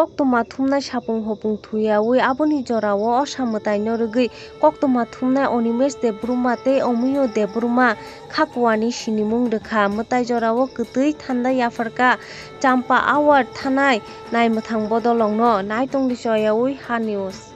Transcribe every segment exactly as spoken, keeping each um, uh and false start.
Koktwma thumnai sapung hopung thuyawi aboni jorao osa mwtaino rwgwi koktwma thumnai Onimesh Debbarma tei Omiyo Debbarma khakuani sinimung rwkha. Mwtai jorao kwtwi thanda yapharkha Champa Awar thanai naimwthang bodolongno. Naitongdi choyawi Ha News.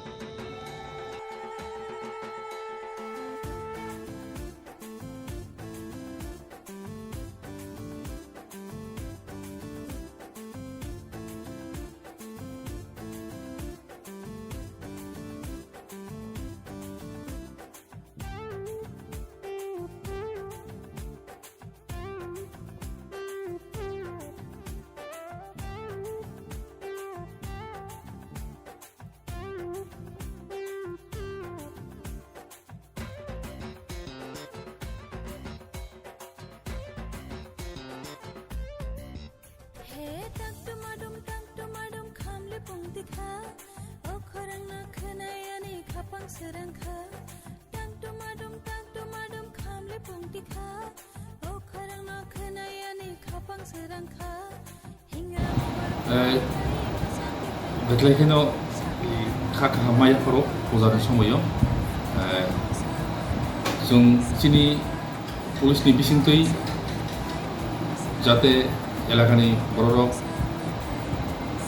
He tak tumadum tak tumadum khamli pungti kha, o khorang no khwnai ani khapang srang kha. Tak tumadum tak tumadum khamli pungti kha, o khorang no khwnai ani khapang srang kha. Eh, Bethlai kheno, eh, kha kaham maya phoro puja ni somoyo. Eh, chwng chini police ni bisingtwi jate elakani bororok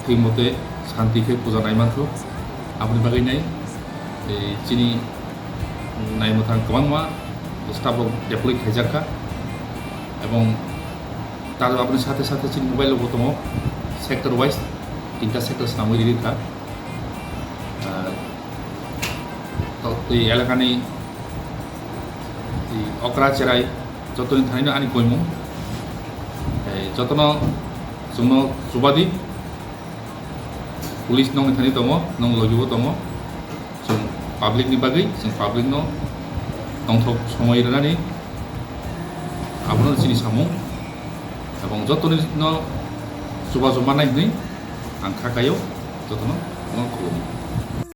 thik mote shanti khe puja nai mantho, aboni bagwi nai, eh, chini naimwthang kwbangma staff rok deploy khaijak kha, ebong tar aboni sathe sathe chini mobile rok bo tongo, sector wise tinta sector swnamwi riri kha. Ah, to twi elakani twi okra cherai jotoni thanino ani koimung. Eh, jotono chwngno chubadi, police nongni thani tongo, nong logibo tongo. Chwng public ni bagwi, chwng public no tongthok somoi rwnani abono chini samung. Ebong jotoni no chubachu mannai hwnwi ang kha kaio, jotono no khulumwi.